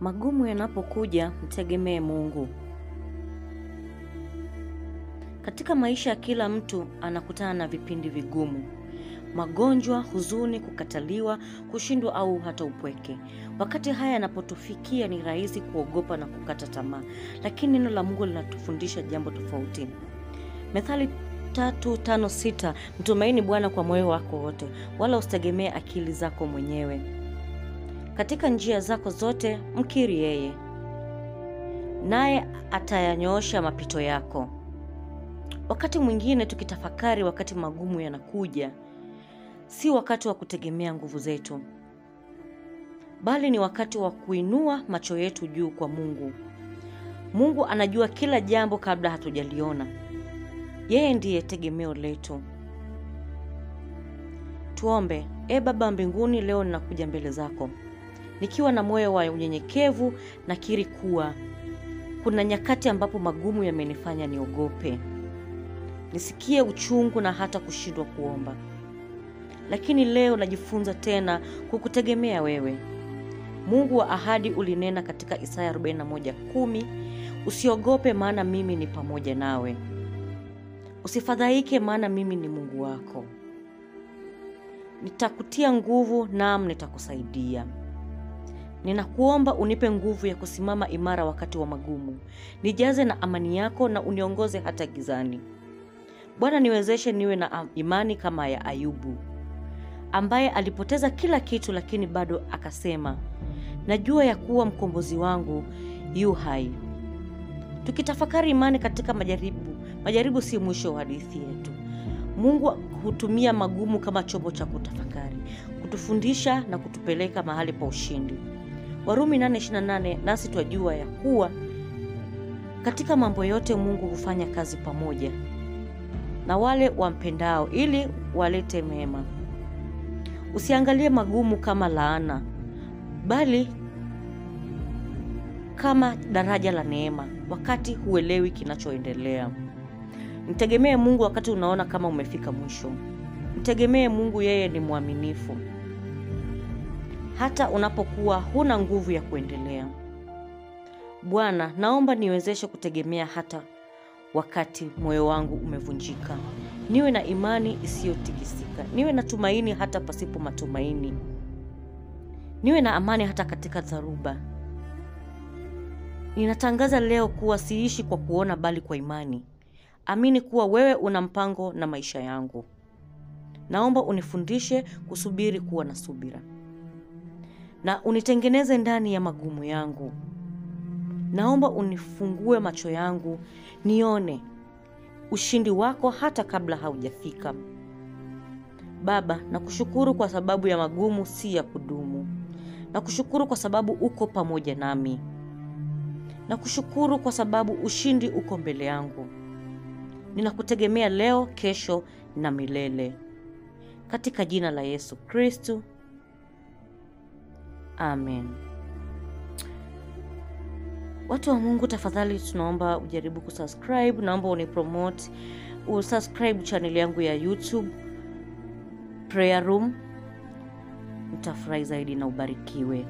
Magumu yanapokuja, mtegemee Mungu. Katika maisha ya kila mtu anakutana na vipindi vigumu. Magonjwa, huzuni, kukataliwa, kushindwa au hata upweke. Wakati haya yanapotufikia ni rahisi kuogopa na kukata tamaa. Lakini neno la Mungu linatufundisha jambo tofauti. Methali 3:5-6, mtumaini Bwana kwa moyo wako wote, wala usitegemee akili zako mwenyewe. Katika njia zako zote mkiri yeye, naye atayanyoosha mapito yako. Wakati mwingine tukitafakari wakati magumu yanakuja, si wakati wa kutegemea nguvu zetu, bali ni wakati wa kuinua macho yetu juu kwa Mungu. Mungu anajua kila jambo kabla hatujaliona. Yeye ndiye tegemeo letu. Tuombe. E Baba mbinguni, leo ninakuja mbele zako nikiwa na moyo wa unyenyekevu. Nakiri kuwa kuna nyakati ambapo magumu yamenifanya niogope, nisikie uchungu na hata kushindwa kuomba. Lakini leo najifunza tena kukutegemea wewe. Mungu wa ahadi, ulinena katika Isaya 41:10, usiogope maana mimi ni pamoja nawe. Usifadhaike maana mimi ni Mungu wako. Nitakutia nguvu, naam nitakusaidia. Ninakuomba unipe nguvu ya kusimama imara wakati wa magumu. Nijaze na amani yako na uniongoze hata gizani. Bwana, niwezeshe niwe na imani kama ya Ayubu, ambaye alipoteza kila kitu lakini bado akasema, najua ya kuwa mkombozi wangu yu hai. Tukitafakari imani katika majaribu, majaribu si mwisho wa hadithi yetu. Mungu hutumia magumu kama chombo cha kutafakari, kutufundisha na kutupeleka mahali pa ushindi. Warumi 8:28, nasi twajua ya kuwa katika mambo yote Mungu hufanya kazi pamoja na wale wampendao ili walete mema. Usiangalie magumu kama laana, bali kama daraja la neema wakati huelewi kinachoendelea. Mtegemee Mungu wakati unaona kama umefika mwisho. Mtegemee Mungu, yeye ni mwaminifu hata unapokuwa huna nguvu ya kuendelea. Bwana, naomba niwezeshe kutegemea hata wakati moyo wangu umevunjika. Niwe na imani isiyotikisika. Niwe na tumaini hata pasipo matumaini. Niwe na amani hata katika dharuba. Ninatangaza leo kuwa siishi kwa kuona bali kwa imani. Amini kuwa wewe una mpango na maisha yangu. Naomba unifundishe kusubiri, kuwa na subira, na unitengeneze ndani ya magumu yangu. Naomba unifungue macho yangu nione ushindi wako hata kabla haujafika. Baba, nakushukuru kwa sababu ya magumu si ya kudumu. Nakushukuru kwa sababu uko pamoja nami. Nakushukuru kwa sababu ushindi uko mbele yangu. Ninakutegemea leo, kesho na milele. Katika jina la Yesu Kristo. Amen. Watu wa Mungu, tafadhali tunaomba ujaribu kusubscribe, naomba unipromote, usubscribe channel yangu ya YouTube Prayer Room. Nitafurahi zaidi na ubarikiwe.